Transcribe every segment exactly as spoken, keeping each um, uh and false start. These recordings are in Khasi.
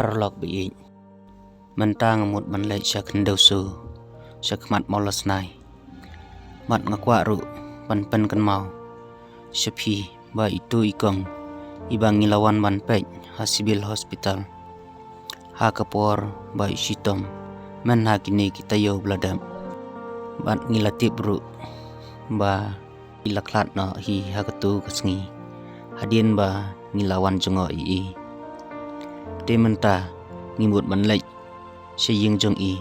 Paralok ba ïeit, mynta nga mut ban leit sha khyndew soo, sha khmat Mawlasnai. Bad nga kwah ruh ban pynkynmaw sha phi ba itu i kong iba ngi la wan ban peit ha Civil Hospital, ha ka por ba i shitom myn ha kine ki taïew ba la dep. Bad ngi la tip ruh ba i la khlad noh hi ha katu ka sngi hadien ba ngi la wan jngoh ïa i. Te mynta ngi mut ban leit sha ïing jong i,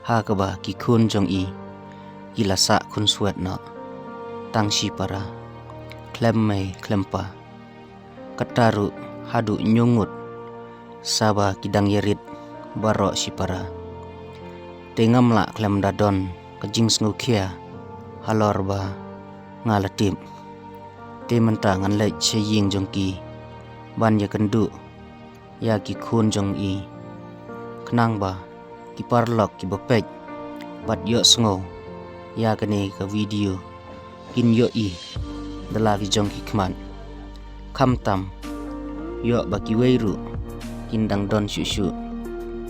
ha kaba ki khun jong i ki la sah khunswet noh tang shipara, khlem mei khlem pa. Kata ruh haduh hynñiew ngut sa ba ki dang ïarit baroh shipara. Te ngam lah khlem da don ka jingsngewkhia halor ba nga la tip. Te mynta ngan leit sha ïing jong ki ban ïakynduh ïa ki khun jong i, khnang ba ki paralok kiba peit bad ïohsngew ïa kane ka video kin ïohi da la ki jong ki khmat. Khamtam ïoh ba kiwei ruh kin dang don shuh shuh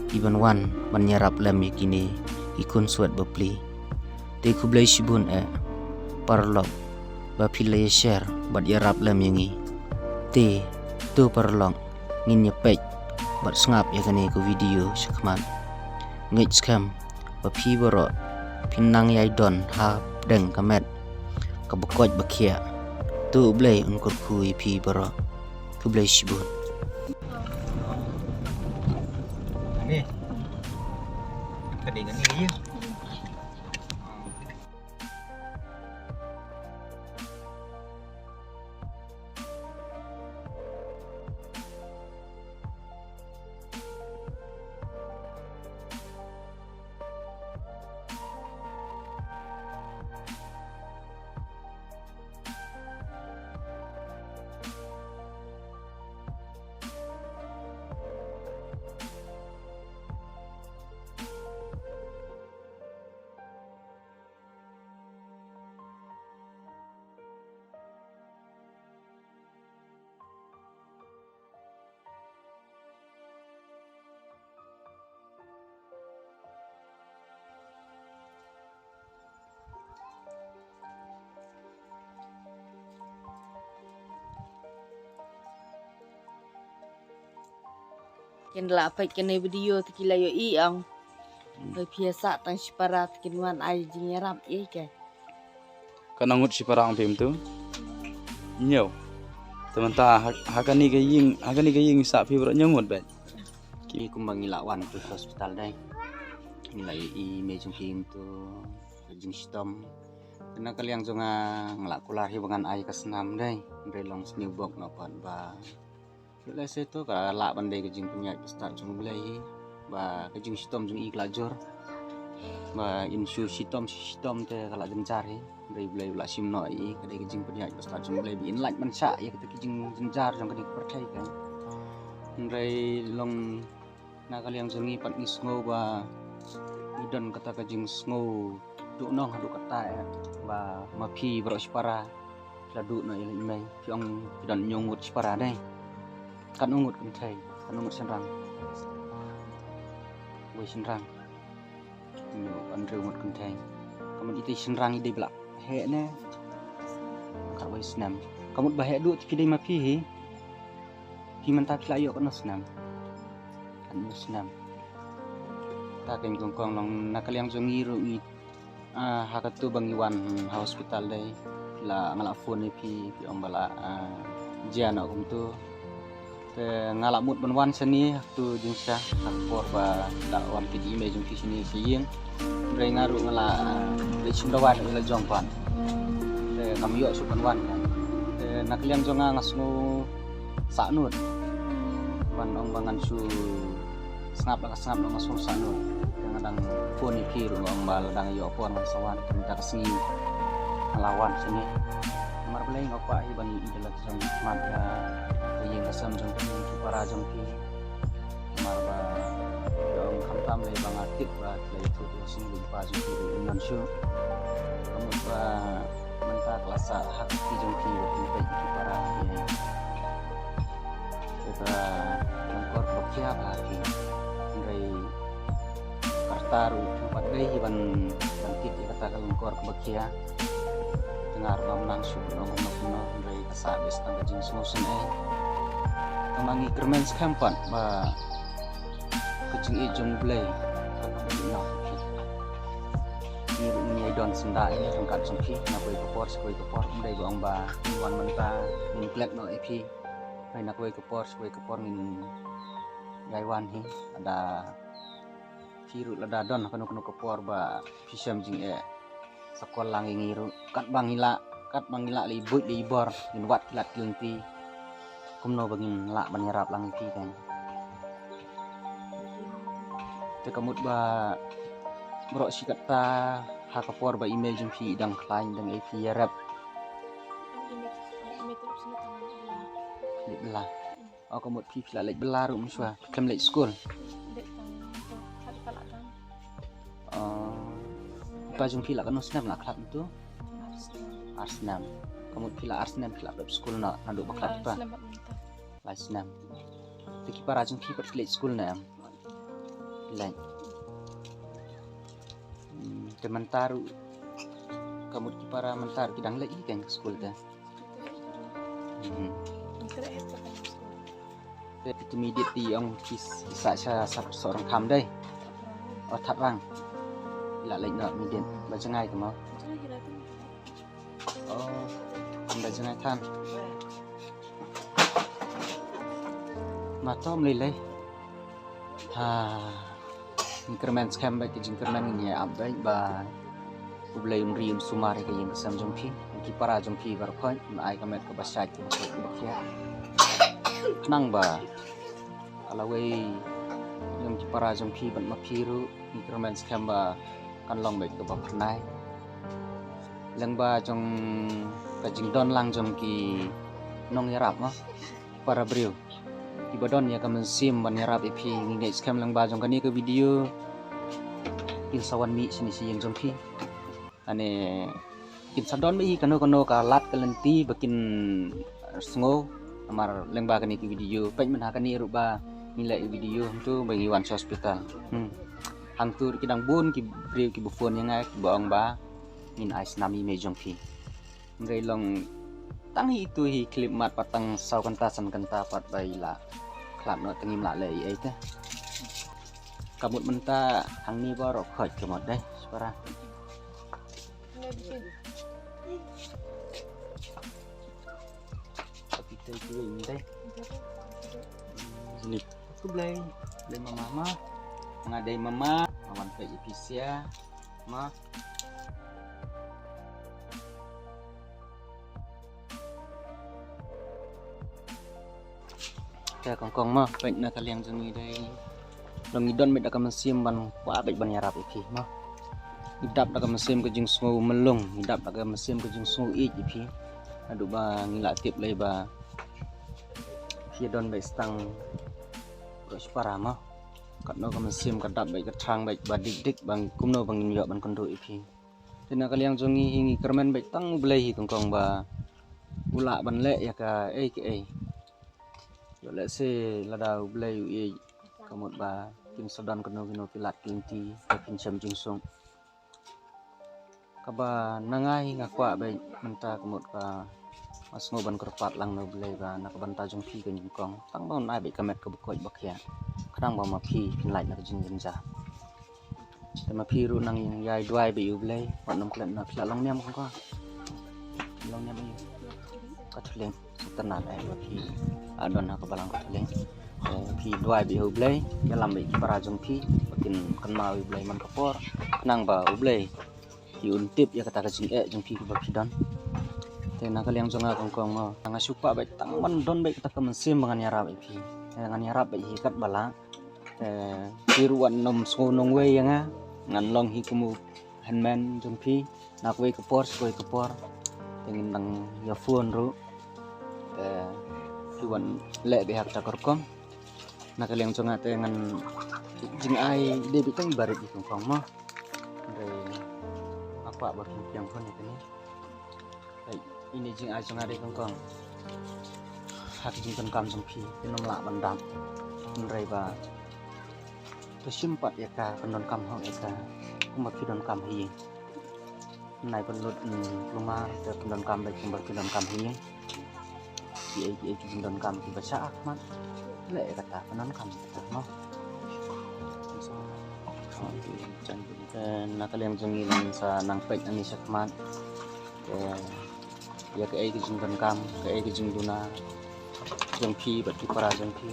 kiban wan ban ïarap lem ïa kine ki khunswet bapli. Te khublei shibun eh paralok ba phi la ïa share bad ïarap lem ïa ngi. Te to paralok, ngin ïa peit bad sngap ïa kane ka video shakhmat. Ngeit skhem ba phi baroh phin nang ïai don hapdeng ka met kaba koit ba khiah. To U Blei un kyrkhu ïa phi baroh. Khublei shibun. Ani. Ka ding ani ïa. Kin lah peit kane video te ki la ïohi ong. Hmm. Ba phi ïa sah tang shipara te kin wan ai jingïarap ïa ka. Katno ngut shipara ong phi mynta? Hynñiew. Te mynta ha, ha kane ka ïing, ha kane ka ïing sah phi baroh hynñiew ngut beit. Ki kumba ngi la wan tu hospital dei. Ngi la ïohi i mei jong phi mynta ka jingshitom. Te na ka liang jong nga, nga la kular hi ba ngan ai ka snam dei. Hynrei long sniew bok noh pat ba Lehse to ka lah ban dei ka jingpynïaid bastad jong U Blei hi, ba ka jingshitom jong i ka la jur. Ba in shu shitom, shitom te ka la jynjar hi. Hynrei U Blei u la shim noh ïa i, ka dei ka jingpynïaid bastad jong U Blei ba in lait ban shah ïa kata ka jingjynjar jong kane ka pyrthei ka. Hynrei long na ka liang jong ngi pat ngi sngew ba ngi don kata ka jingsngew duh nong haduh katta ïa ba ma phi baroh shipara. Phi la duh noh ïa lade mei, phi ong phi don hynñiew ngut shipara dei. Katno ngut kynthei, katno ngut shynrang? Wei shynrang. Hynñiew, hynriew ngut kynthei. Ka mut ita i shynrang i dei ba la heh ne khatwei snem. Ka mut ba heh duh te phi dei ma phi hi. Phi mynta phi la ïoh katno snem? Katno snem? Ta keiñ kong kong long na ka liang jong ngi ruh ngi Ah, ha katu ba ngi wan ha hospital dei, la nga la phone ïa phi, phi ong ba la, ah, jia noh kumtu. Te nga la mut ban wan shane ha katu jingshisha, ha ka por ba la wan kit i mei jong phi shane sha ïing. Hynrei nga ruh nga la, ah, leit shim dawai na i la jong pat. Te ngam ïoh shuh ban wan. Te na ka liang jong nga nga sngew sahnud. Ban ong ba ngan shu sngap la ka sngap la nga sngewsih noh. Te nga dang phone ïa phi ruh nga ong ba la dang ïoh por ngan sa wan, te mynta ka sngi nga la wan shane. Namar balei nga kwah hi ban ïohi da la ka jong ki khmat ïa ka ïing ka sem jong phi, ki para jong phi. Namar ba ïa ong khamtam lei ba nga tip ba ki la ïathuh ïa ka sngi ba ki pa jong phi ruh ym don shuh. Ka mut ba mynta ka la sah ha ka kti jong phi ba phin peit ïa ki para ïa. Te ka lyngkor ba Ïa ba ki. Hynrei kata ruh pat dei hi ban ban tip ïa kata ka lyngkor kaba khia. Tang ar bam nang shu ban ong kumno kumno, hynrei ka sah beit tang ka jingsngewsynei. Tang ma ngi kyrmen skhem pat ba ka jingïeit jong U Blei ka ka dei noh. Ngi ruh ngin ïai don syndah ïa ryngkat jong phi na kawei ka por sha kawei ka por, ym dei ba ong ba ngin wan mynta ngin klet noh ïa phi. Hynrei na kawei ka por sha kawei ka por ngin ïai wan hi. Lada phi ruh lada don ha kano kano ka por ba phi shem jingeh, sa call lang ïa ngi ruh. Katba ngi lah, katba ngi lah lei buit lei bor, ngin wad ki lad ki lynti kumno ba ngin lah ban ïarap lang ïa phi kan. Te ka mut ba baroh shi katta ha ka por ba i mei jong phi i dang khlaiñ dang ei phi ïarap. Leit bylla. O ka mut phi phi la leit bylla ruh mynshwa, khlem leit skul. Leit tang tu, khlad ka la dang. O. Kpa jong phi la katno snem la khlad mynta? Ar snem. Ar snem. Ka mut phi la ar snem phi la dep skul na, naduh ba khlad kpa. Lai snem bad mynta. Lai snem. Te ki para jong phi pat ki leit skul ne em? Leit. Hmm, te mynta ruh ka mut ki para mynta ruh ki dang leit hi kan skul te. Hmm. Te te mi dit ti ong ki s-, ki sa sha sa so rang kham dei. O that rang. La leit no mi dit ba jngai te mo. Oh, ynda jngai than. Ma tom lei lei. Ha. Ngi kyrmen skhem bad ki jingkyrmen ngi ap bad ba U Blei un ri un sumar ïa ka ïing ka sem jong phi. Ki para jong phi baroh khoit un ai ka met kaba shait kaba khoit kaba khia. Khnang ba a lawei jong ki para jong phi bad ma phi ruh ngi kyrmen skhem ba kan long bad kaba phyrnai. Lyngba jong ka jingdon lang jong ki nongïarap ma para briew kiba don ïa ka mynsiem ban ïarap ïa phi, ngi ngeit skhem lyngba jong kane ka video kin sa wan mih shane sha ïing jong phi. Ane kin sa don bad hi kano kano ka lad ka lynti ba kin sngew. Namar lyngba kane ka video peit mynta kane ruh ba ngi leh video hangtu ba ngi wan sha hospital. Hmm. Hangtu ruh ki dang bun ki briew kiba phone ïa nga kiba ong ba ngin ai snam ïa i mei jong phi. Hynrei long tang hi itu hi khyllipmat pat tang saw kynta san kynta pat ba i la khlad noh te ngim lah leh ei ei te. Ka mut mynta hangne baroh khoit ka mut dei shipara. Ka phi te ki wei dei. Ni khublei, khublei mama ma. Nga dei mama, nga wan peit ïa phi sha ma. Te kong kong ma, peit na ka liang jong ngi dei. Long ngi don beit da ka mynsiem ban kwah beit ban ïarap ïa phi ma. Ngi dap da ka mynsiem ka jingsngew mlung, ngi dap da ka mynsiem ka jingsngew ïeit ïa phi. Naduh ba ngi la tip lei ba phi don beit stang baroh shipara ma. Katno ka mynsiem ka dap beit ka thrang beit ba dik dik ba ngi kumno ba ngin ïoh ban kynduh ïa phi. Te na ka liang jong ngi hi ngi kyrmen beit tang U Blei hi kong kong ba u lah ban leh ïa kaei kaei. Ïoh lehse lada U Blei u ïeit ka mut ba kin sa don kano kano ki lad ki lynti ba kin shem jingsuk. Kaba na nga hi nga kwah beit mynta ka mut ba nga sngew ban kyrpad lang na U Blei ba na ka bynta jong phi ka nyngkong tang ba un ai beit ka met kaba koit ba khiah. Khnang ba ma phi phin lait na ka jingjynjar. Te ma phi ruh nang ïai duwai beit ïa U Blei, wat nym klet na phi la long niam kong kong. Long niam ïa u. Ka thuleng. Tynat ai ba phi, ah, don ha ka balang ka thuleng. Te phi duwai beit ïa U Blei, ïalam beit ki para jong phi ba kin kynmaw ïa U Blei man ka por. Khnang ba U Blei ki un tip ïa kata ka jingeh jong phi kaba phi don. Te na ka liang jong nga kong kong mo, nga shu kwah beit tang ban don beit kata ka mynsiem ba ngan ïarap ïa phi. Te ngan ïarap beit hi katba lah. Te phi ruh wat nym sngew nongwei ïa nga. Ngan long hi kum u hynmen jong phi na kawei ka por sha kawei ka por. Te ngin dang ïa phone ruh. Te phi wan leh beit ha kata ka rukom. Na ka liang jong nga te ngan jingai dei beit tang i barit i kong kong mo. Hynrei nga kwah ba phin pdiang phone ïa kane. Ai, ine jingai jong nga dei kong kong. Ha ka jingdonkam jong phi, phin ym lah ban dap. Hynrei ba to shim pat ïa ka pyndonkam hok ïa ka kumba phi donkam hi. Nai pynlut, mm, lumar te pyndonkam bad kumba pyndonkam hi. Ki ei ki ei ki jingdonkam kiba shah khmat. Leh ïa kata pyndonkam ïa kata mo. Eh, na ka liang jong ngi nang sa nang peit ani shakhmat. Eh, ïa kaei ka jingdonkam, kaei ka jingduna jong phi bad ki para jong phi.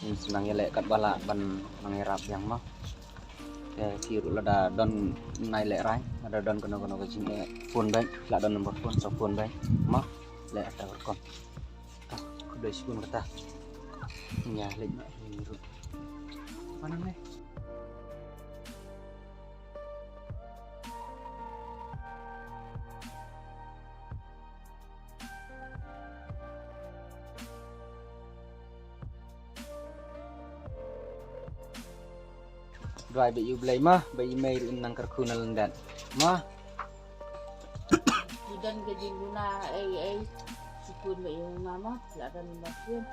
Nang sa nang ïaleh katba lah ban nang ïarap biang mo. Eh, phi ruh lada don nai lehrain, lada don kano kano ka jingeh, phone beit, la don number phone, sa phone beit mo. Leh kata rukom. Ka khublei shibun kata. Ïa leit ma hi ruh. Mana ne? Duwai ba ïa U Blei ma, ba i mei ruh in nang kyrkhu na lyndet. Ma. Ki don ka jingduna ei ei. Shukun ba ïa u ma ma, la don ma shukun.